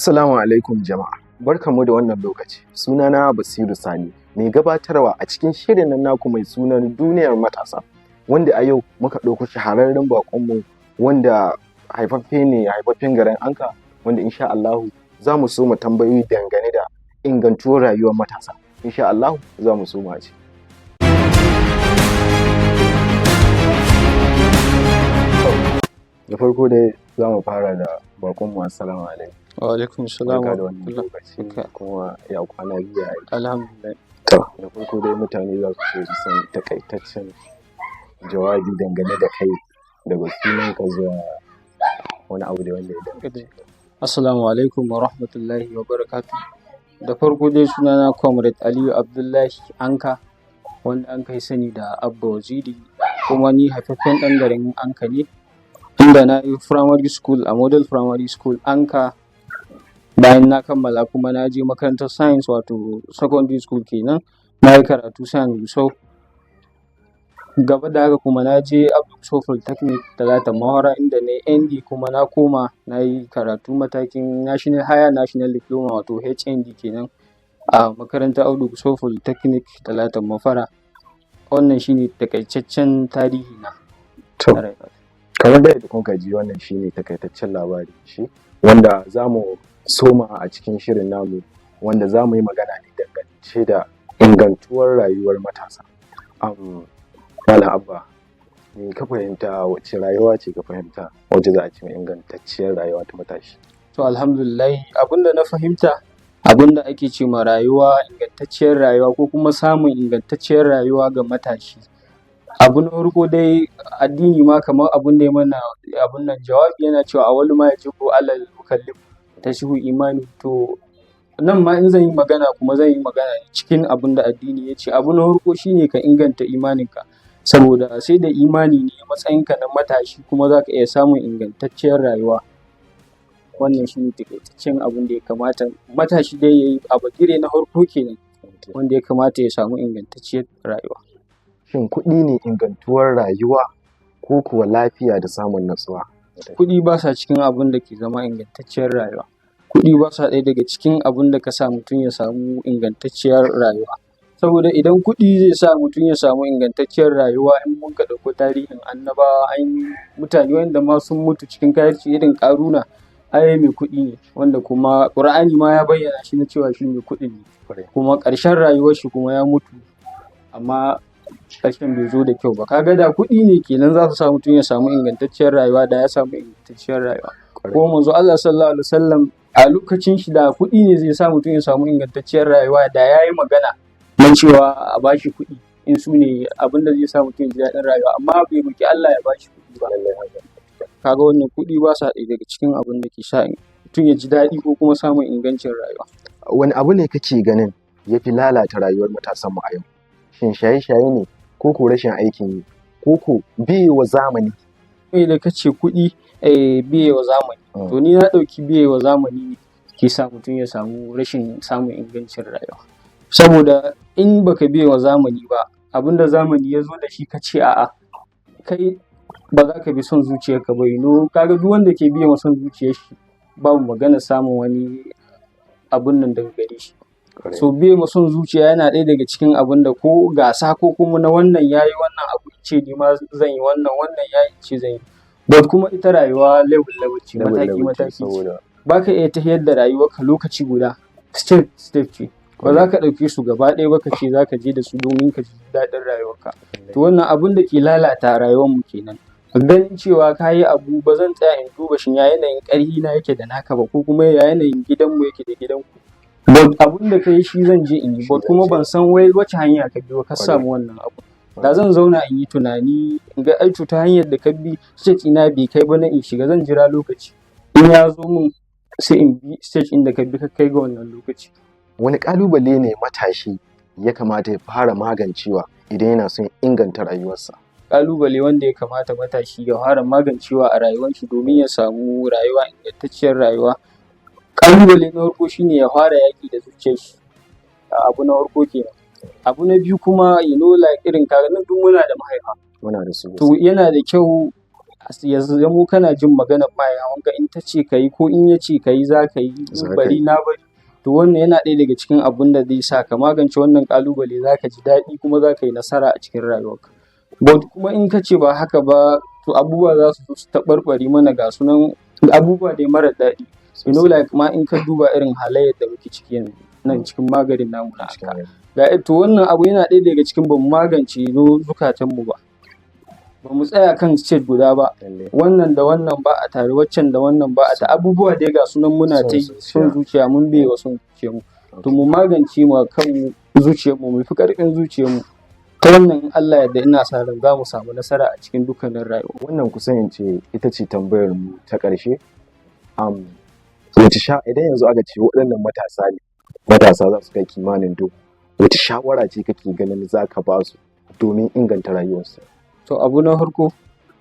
Assalamu alaikum jama'a. Barkanmu da wannan lokaci. Sunana Basiru Sani, mai gabatarwa a cikin shirin nan naku mai sunan Duniyar Matasa, wanda a yau muka ɗauko shahararren baƙonmu wanda haifaffe ne, haifaffen garin Anka, wanda insha Allahu za mu so mu tambayoyi dangane da ingantuwar rayuwar matasa. Insha Allahu za mu so mu ci. Da farko dai za mu fara da baƙonmu, assalamu alaikum. Wa alaikum salam. Barka da wannan lokaci, kuma ya kwana biyu, ya aiki? Alhamdulillah. To, da farko dai mutane za su so su san takaitaccen jawabi dangane da kai, daga sunanka zuwa wani abu da wanda ya danganci. Assalamu alaikum wa rahmatullahi wa barakatuh. Da farko dai sunana Comrade Aliyu Abdullahi Anka, wanda an kai sani da Abba Waziri, kuma ni haifaffen ɗan garin Anka ne, inda na yi primary school a Model Primary School Anka. Bayan na kammala kuma na je makarantar science, wato secondary school kenan, na yi karatu science Gusau. Gaba da haka kuma na je Abdu Gusau Polytechnic Talata Mahura, inda na yi ND, kuma na koma na yi karatu matakin national higher national diploma, wato HND kenan, a makarantar Audu Gusau Polytechnic Talata Mafara. Wannan shine takaitaccen tarihi na. To, kamar dai da kuka ji, wannan shine takaitaccen labari shi wanda za mu soma a cikin shirin namu, wanda za mu yi magana ne dangance da ingantuwar rayuwar matasa. Malam Abba, me ka fahimta, wacce rayuwa ce ka fahimta wacce za a ce ingantacciyar rayuwa ta matashi? To, alhamdulillah, abinda na fahimta, abinda ake ce ma rayuwa, ingantacciyar rayuwa ko kuma samun ingantacciyar rayuwa ga matashi. Abu na farko dai, addini ma kamar abun da ya mana abun nan jawabi yana cewa awwalu ma yajibu alal mukallaf tashihu imani. To, nan ma in zan yi magana kuma zan yi magana cikin abun da addini ya ce. Abu na farko shine ka inganta imaninka, saboda sai da imani ne matsayinka na matashi kuma za ka iya samun ingantacciyar rayuwa. Wannan shi ne taƙaitaccen abun da ya kamata matashi dai ya yi a bagire na farko kenan, wanda ya kamata ya samu ingantacciyar rayuwa. Shin kuɗi ne ingantuwar rayuwa ko kuwa lafiya da samun natsuwa? Kuɗi ba sa cikin abun da ke zama ingantacciyar rayuwa. Kuɗi ba sa ɗaya daga cikin abun da ka sa mutum ya samu ingantacciyar rayuwa. Saboda idan kuɗi zai sa mutum ya samu ingantacciyar rayuwa, in muka ɗauko tarihin annabawa, an yi mutane wanda ma sun mutu cikin kafirci, irin Ƙaruna, ai mai kuɗi ne, wanda kuma Ƙur'ani ma ya bayyana shi na cewa shi mai kuɗin ne. Kuma ƙarshen rayuwar shi kuma ya mutu, amma ƙarshen bai zo da kyau ba. Ka ga da kuɗi ne kenan za su sa mutum ya samu ingantacciyar rayuwa, da ya samu ingantacciyar rayuwa. Ko Manzo Allah sallallahu alaihi wasallam a lokacin shi, da kuɗi ne zai sa mutum ya samu ingantacciyar rayuwa, da ya yi magana na cewa a bashi kuɗi in su ne abin da zai sa mutum ya ji daɗin rayuwa, amma bai roƙi Allah ya bashi kuɗi ba. Ka ga wannan kuɗi ba sa ɗaya daga cikin abin da ke sa mutum ya ji daɗi ko kuma samun ingancin rayuwa. Wani abu ne kake ganin ya fi lalata rayuwar matasanmu a yau? Shin shaye-shaye ne, ko ko rashin aikin yi, ko ko biye wa zamani? Kai da ka ce kuɗi, biye wa zamani. To, ni na ɗauki biye wa zamani ne ke sa mutum ya samu rashin samun ingancin rayuwa. Saboda in baka biye wa zamani ba, abin da zamani ya zo da shi ka ce a'a, kai ba za ka bi son zuciyarka ba. Ka ga duk wanda ke biye wa son zuciyar shi, babu maganar samun wani abun nan daga gare shi. So biye ma son zuciya yana ɗaya daga cikin abun da ko gasa ko kuma na wannan ya yi wannan abu in ce ni ma zan yi wannan, wannan ya yi in ce zan yi. But kuma ita rayuwa level level ce, mataki mataki ce. Ba ka iya tafiyar da rayuwarka lokaci guda, step step ce. Ba za ka ɗauke su gaba ɗaya ba ka ce za ka je da su domin ka ji daɗin rayuwarka. To, wannan abun da ke lalata rayuwar mu kenan. Ganin cewa ka yi abu, ba zan tsaya in duba shin ya yanayin ƙarfi na yake da naka ba, ko kuma ya yanayin gidanmu yake da gidanku. But abun da ka yi shi zan je in yi, but kuma ban san wai wace hanya ka bi ba ka samu wannan abu. Da zan zauna in yi tunani in ga ai to ta hanyar da ka bi, stage ɗina bai kai ba na in shiga, zan jira lokaci. In ya zo mun sai in bi stage ɗin da ka bi ka kai ga wannan lokaci. Wani ƙalubale ne matashi ya kamata ya fara magancewa idan yana son inganta rayuwarsa? Ƙalubale wanda ya kamata matashi ya fara magancewa a rayuwar shi domin ya samu rayuwa, ingantacciyar rayuwa. Ƙalubale na farko shine ya fara yaƙi da zuciyar shi. Abu na farko kenan. Abu na biyu kuma, like irin ka ga nan duk muna da mahaifa. Muna da su. To, yana da kyau Ya zamo kana jin maganar mahaifanka, in ta ce ka yi ko in ya ce ka yi, za ka yi, Za ka bari yi. na bari. To wannan yana ɗaya daga cikin abun da zai sa ka magance wannan ƙalubale, za ka ji daɗi kuma za ka yi nasara a cikin rayuwarka. But kuma in ka ce ba haka ba, to abubuwa za su zo su taɓarɓare mana, ga su nan abubuwa dai mara daɗi. Like ma in ka duba irin halayyar da muke ciki yanzu nan cikin maganin namu na Anka. Ga to wannan abu yana ɗaya daga cikin ba mu magance zukatanmu ba. Ba mu tsaya kan state guda ba. Wannan da wannan ba a tare, waccan da wannan ba a tare. Abubuwa dai ga su nan muna ta yi, son zuciya, mun biye wa son zuciyarmu. To mu magance ma kanmu zuciyarmu, mu fi ƙarfin zuciyarmu. Ta wannan, in Allah ya yarda, ina sa ran za mu samu nasara a cikin dukkanin rayuwa. Wannan kusan in ce ita ce tambayar mu ta ƙarshe. Wace sha idan yanzu aka ce waɗannan matasa ne, matasa za su kai kimanin 1000, wace shawara ce kake ganin za ka ba su domin inganta rayuwarsu? To abu na farko,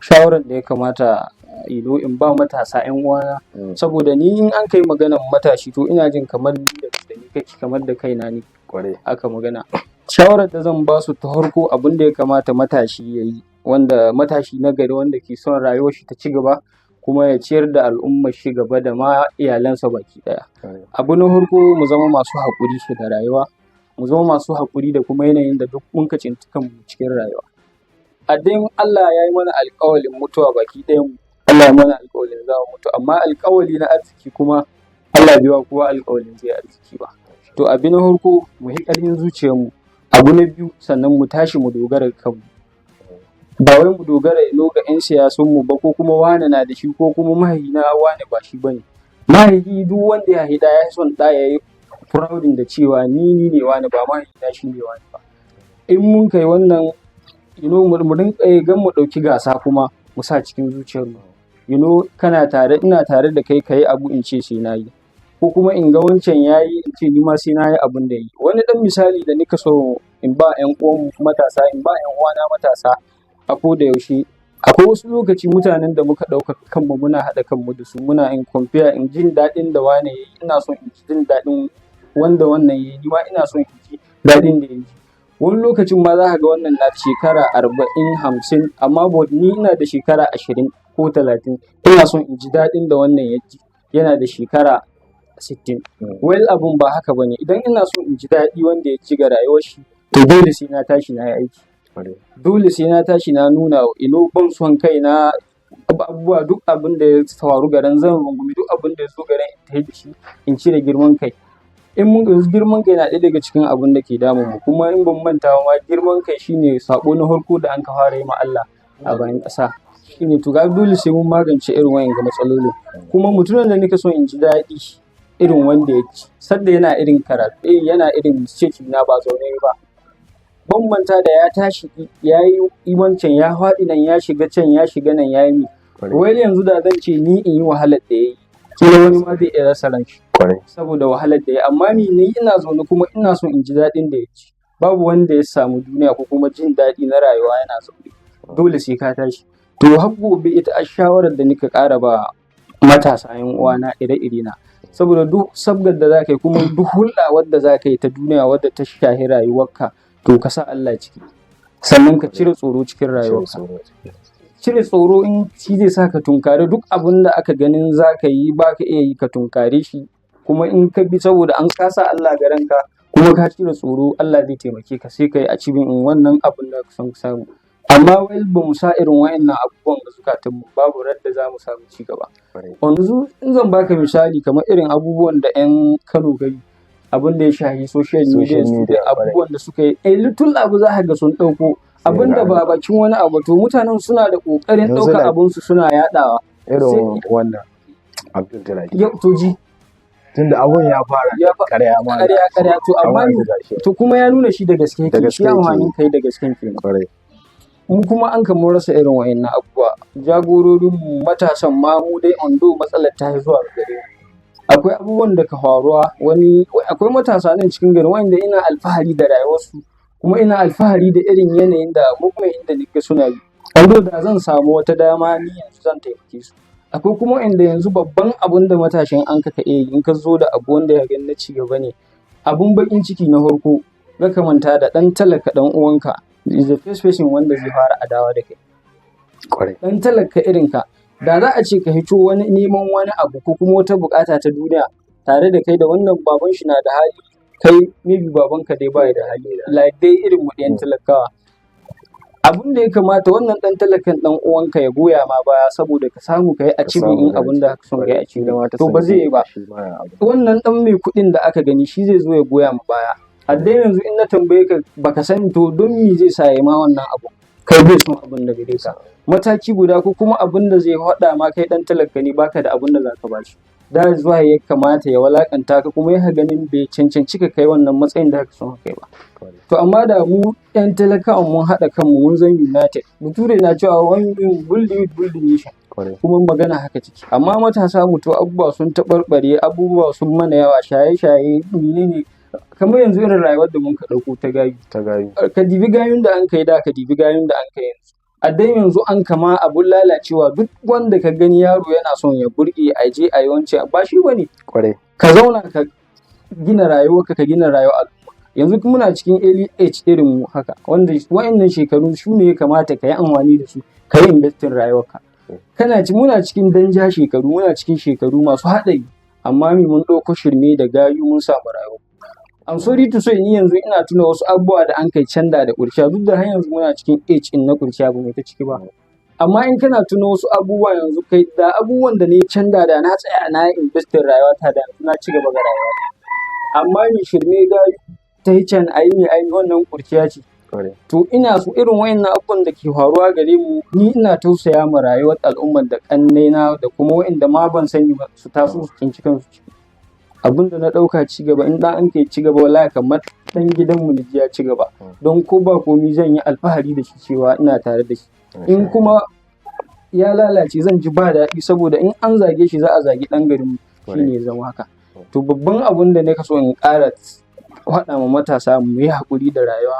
shawarar da ya kamata in ba matasa 'yan uwana, saboda ni in an kai maganar matashi, to ina jin kamar ni da ni kake, kamar da kaina ne aka magana. Shawarar da zan ba su ta farko, abin da ya kamata matashi ya yi, wanda matashi na gari wanda ke son rayuwar shi ta ci gaba kuma ya ciyar da al'ummar shi gaba da ma iyalansa baki ɗaya. Abu na farko, mu zama masu haƙuri da rayuwa, mu zama masu haƙuri da kuma yanayin da duk mun ka tsinci kanmu cikin rayuwa. Addin Allah ya yi mana alƙawalin mutuwa baki ɗayan mu. Allah ya mana alƙawalin za mu mutu, amma alƙawali na arziki kuma Allah bai wa kowa alƙawalin zai arziki ba. To abu na farko, mu yi ƙarfin zuciyarmu. Abu na biyu, sannan mu tashi mu dogara ga kanmu. Ba wai mu dogara ga 'yan siyasunmu ba, ko kuma wane na da shi, ko kuma mahaifina wane ba shi ba ne. Mahaifi, duk wanda ya haifi ɗa, ya fi son ɗa ya yi prouding da cewa ni ne wane, ba mahaifina shi ne wane ba. In mun kai wannan, mu rinƙa gan mu ɗauki gasa kuma mu sa cikin zuciyarmu. Kana tare, ina tare da kai, ka yi abu in ce sai na yi. Ko kuma in ga wancan ya yi, in ce ni ma sai na yi abun da ya yi. Wani ɗan misali da nika so in ba 'yan uwanmu matasa, in ba 'yan uwana matasa a ko da yaushe. Akwai wasu lokaci mutanen da muka ɗauka kanmu muna haɗa kanmu da su, muna in compare, in jin daɗin da wane ya yi, ina son in ji jin daɗin wanda wannan ya yi, ni ma ina son in ji daɗin da ya ji. Wani lokacin ma za ka ga wannan na shekara 40, 50, amma but ni ina da shekara 20 ko 30, ina son in ji daɗin da wannan ya ji yana da shekara 60. Well, abun ba haka ba ne. Idan ina so in ji daɗi wanda ya ci ga rayuwar shi, to dole sai na tashi na yi aiki. Dole sai na tashi na nuna ban son kaina, abubuwa duk abin da ya faru garan zan rungumi duk abin da ya zo garan in tafi da shi, in cire girman kai. In mun girman kai na ɗaya daga cikin abun da ke damun mu, kuma in ban manta ba ma, girman kai shine saɓo na farko da anka fara yi ma Allah a bayan ƙasa. Shine to ga dole sai mun magance irin wa'inga matsalolin. Kuma mutumin da nika so in ji daɗi irin wanda ya ci, sadda yana irin karatu, yana irin stage na ba zaune ba. Ban manta da ya tashi ya yi wancan, ya faɗi nan, ya shiga can, ya shiga nan, ya yi mi. Wai yanzu da zan ce ni in yi wahalar da ya yi, kila wani ma zai iya rasa ranshi saboda wahalar da ya yi. Amma ni ina zaune kuma ina so in ji daɗin da ya ji. Babu wanda ya samu duniya ko kuma jin daɗi na rayuwa yana zaune. Dole sai ka tashi. To har gobe ita a shawarar da nika ƙara ba matasa 'yan uwana ire-ire na. Saboda duk sabgar da za ka yi kuma duk hulɗa wadda za ka yi ta duniya wadda ta shahi rayuwarka, to ka sa Allah ciki. Sannan ka cire tsoro cikin rayuwarka. Cire tsoro in shi zai sa ka tunkari duk abun da aka ganin za ka yi ba ka iya yi, ka tunkare shi. Kuma in ka bi, saboda an ka sa Allah ga ranka kuma ka cire tsoro, Allah zai taimake ka, sai ka yi achieving in wannan abun da ka son samu. Amma wai ba mu sa irin wa'innan abubuwan ga zukatanmu, babu radda za mu samu ci gaba. Yanzu in zan baka misali, kamar irin abubuwan da 'yan Kano ka yi, abun da ya shahi social media, da abubuwan da suka yi, a little abu za ka ga sun ɗauko abun da ba bakin wani abu, to mutanen suna da ƙoƙarin ɗaukar abunsu suna yaɗawa. Irin wannan Abdul Turaki. Yau to ji. Tunda abun ya fara Ya karya ma. Ƙarya ƙarya, to amma to kuma ya nuna shi da gaske Da yake gaske shi yake. amfanin kai da gasken kenan. Mu kuma an kan mun rasa irin wa'innan abubuwa. Jagororin mu matasan ma, mu dai ondo matsalar ta yi zuwa gare mu. Akwai abubuwan da ka faruwa, wani akwai matasa nan cikin gari wa'inda ina alfahari da rayuwarsu, kuma ina alfahari da irin yanayin da movement inda nika suna yi. Although da zan samu wata dama ni yanzu zan taimake su. Akwai kuma inda yanzu babban abun da matashin an ka iya yi, in ka zo da abu wanda ya gani na ci gaba ne, abun baƙin ciki na farko, ka manta da ɗan talaka ɗan uwanka is the first person wanda zai fara adawa da kai. Dan talaka irin ka, da za a ce ka hito wani neman wani abu ko kuma wata bukata ta duniya tare da kai da wannan, baban shi na da hali, kai maybe babanka dai baya da hali, like dai irin mu ɗayan talakawa, abun da ya kamata wannan ɗan talakan ɗan uwanka ya goya ma baya saboda ka samu ka yi achieving in abun da ka son ka yi achieving, to ba zai yi ba. Wannan ɗan mai kuɗin da aka gani, shi zai zo ya goya ma baya. A dai yanzu in na tambaye ka, baka sani, to don me zai sa ya ma wannan abu? Kai bai son abun da gare ka mataki guda, ko kuma abun da zai faɗa ma, kai ɗan talaka ne, baka da abun da zaka bashi, da zuwa ya kamata ya walakanta ka, kuma ya ganin bai cancanci ka kai wannan matsayin da ka son kai ba. To amma da mu ɗan talakawan mun haɗa kanmu, mun zan united, bature na cewa one build youth, build nation, kuma magana haka ciki. Amma matasa mu, to abubuwa sun taɓarɓare, abubuwa sun mana yawa, shaye-shaye, menene, kamar yanzu irin rayuwar da mun ka ɗauko ta gayu. Ta gayu. Ka dibi gayun da an kai da, ka dibi gayun da an kai yanzu. A dai yanzu an kama abun lalacewa, duk wanda ka gani yaro yana son ya burge, a je a yi wancan, ba shi bane. Ka zauna ka gina rayuwarka, ka gina rayuwar al'umma. Yanzu muna cikin early age irin mu haka, wanda wa'annan shekaru su ne ya kamata ka yi amfani da su ka yi investing rayuwarka. Kana ci muna cikin danja shekaru, muna cikin shekaru masu haɗari, amma mi mun ɗauko shirme da gayu mun samu rayuwa. I'm sorry to say, ni yanzu ina tuna wasu abubuwa da an kai canda da ƙurciya, duk da har yanzu muna cikin age in na ƙurciya, ba mu ta ciki ba. Amma in kana tuna wasu abubuwa yanzu, kai da abubuwan da ne canda da na tsaya na yi investing rayuwata, da yanzu na ci gaba ga rayuwa. Amma mi shirme, gayu, ta yi can ayi mai ayi, wannan ƙurciya ce. To ina so irin wayannan abubuwan da ke faruwa gare mu, ni ina tausaya ma rayuwar al'ummar da ƙannaina da kuma wayanda ma ban sani ba su taso su tsinci kansu ciki. Abin da na ɗauka ci gaba, in ɗan an kai ci gaba, wallahi kamar ɗan gidanmu na ji ya ci gaba, don ko ba komi zan yi alfahari da shi cewa ina tare da shi. In kuma ya lalace, zan ji ba daɗi, saboda in an zage shi za a zagi ɗan garinmu, shine ya zama haka. To babban abun da nake so in ƙara faɗa ma matasa, mu yi haƙuri da rayuwa,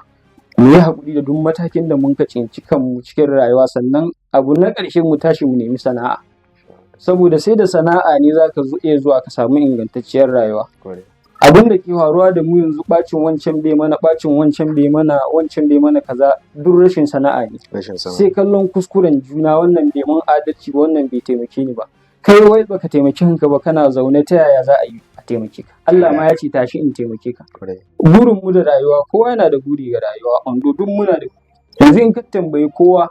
mu yi haƙuri da duk matakin da mun ka tsinci kanmu cikin rayuwa. Sannan abu na ƙarshe, mu tashi mu nemi sana'a, saboda sai da sana'a ne za ka iya zuwa ka samu ingantacciyar rayuwa. Abin da ke faruwa da mu yanzu, ɓacin wancan bai mana, ɓacin wancan bai mana, wancan bai mana kaza, duk rashin sana'a ne. Rashin sana'a. Sai kallon kuskuren juna, wannan bai mun adalci ba, wannan bai taimake ni ba. Kai wai baka taimaki kanka ba, kana zaune, ta yaya za a yi a taimake ka? Allah ma ya ce tashi in taimake ka. Burin mu da rayuwa, kowa yana da buri ga rayuwa, ondo duk muna da. Yanzu in ka tambayi kowa,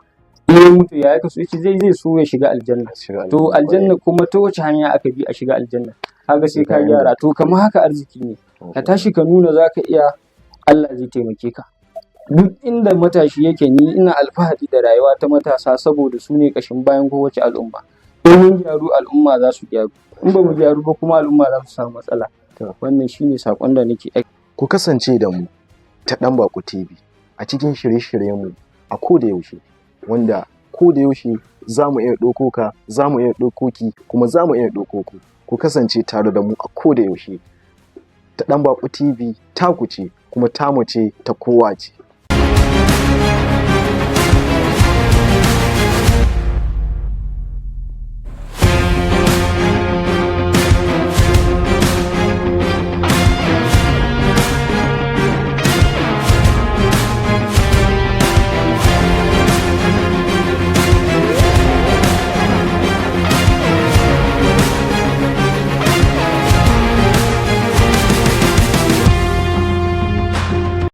in ya mutu ya kaso, yace zai so ya shiga aljanna. To aljanna kuma ta wace hanya aka bi a shiga aljanna? Kaga sai ka gyara. To kamar haka arziki ne, ka tashi ka nuna zaka iya, Allah zai taimake ka. Duk inda matashi yake, ni ina alfahari da rayuwa ta matasa, saboda su ne ƙashin bayan kowace al'umma. In mun gyaru, al'umma za su gyaru. In ba mu gyaru ba kuma, al'umma za su samu matsala. Wannan shine saƙon da nake aiki. Ku kasance da mu ta Ɗan Bako TV a cikin shirye-shiryenmu a ko da yaushe, wanda ko da yaushe za mu iya ɗauko ka, za mu iya ɗauko ki, kuma za mu iya ɗauko ku. Ku kasance tare da mu a ko da yaushe ta Ɗan Bako TV, taku ce kuma tamu ce, ta kowa ce.